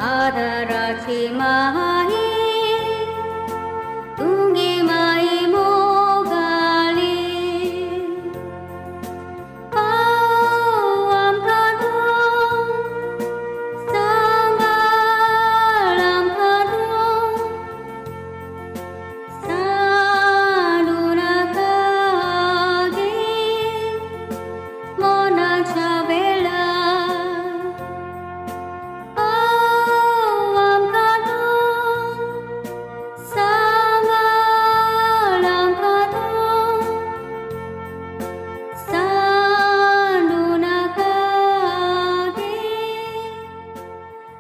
आदाराची माई तुगे माई मोगाली पाव आमकां तूं सांबाळ आमकां तूं सांडू नाका गे मनाच्या वेळार पाव आमकां तूं सांबाळ आमकां तूं सांडू नाका गे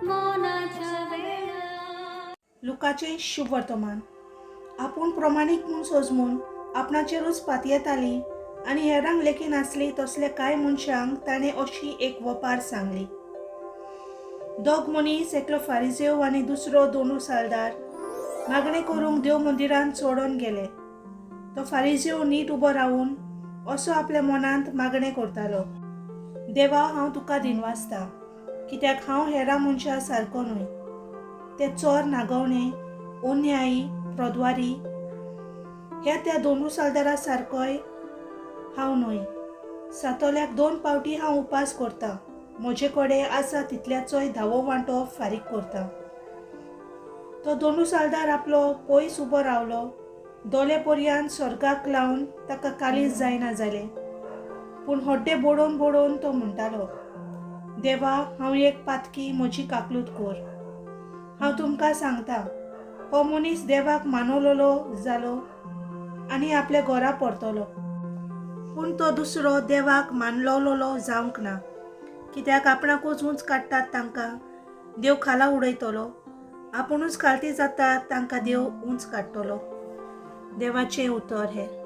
मनाच्या वेळार. लुकाचें शुभ वर्तमान. आपूण प्रमाणीक म्हूण सोजमून आपणाचेरूच पातयेताली आनी हेरांक लेखी नासली तसल्या कांय मनशांक ताणें अशी एक वपार सांगली. दोग मनीस, एकलो फारिजेव आनी दुसरो दोनू सालदार, मागणें करूंक देव मंदिरांत चडोन गेले. तो फारिजेव नीट उबो रावून असो आपल्या मनांत मागणें करतालो, देवा, हांव तुका दिनवासता कित्याक हांव हेरां मनशां सारको न्हय, ते चोर, नागवणे, अन्यायी, प्रद्वारी. ह्या त्या दोनू सालदारा सारकोय हांव न्हय. सातोल्याक 2 फावटी हांव उपास करता, म्हजे कडेन आसा तितल्याचोय धावो वांटो फारीक करता. तो दोनू सालदार आपलो पयस उबो रावलो, दोले पर्यान स्वर्गाक लावन ताका कालीज जायना जालें, पूण हड्डें बोडोवन बोडोवन तो म्हणटालो, देवा, हांव एक पातकी, म्हजी काकलूत कर. हांव तुमकां सांगता, हो मनीस देवाक मानवलोलो जालो आनी आपल्या घरा परतलो, पूण तो दुसरो देवाक मानलोलो जावंक ना, कित्याक आपणाकूच उंच काडटात तांकां देव खाला उडयतलो, आपुणूच खालती जातात तांकां देव उंच काडटलो. देवाचें उतर हें.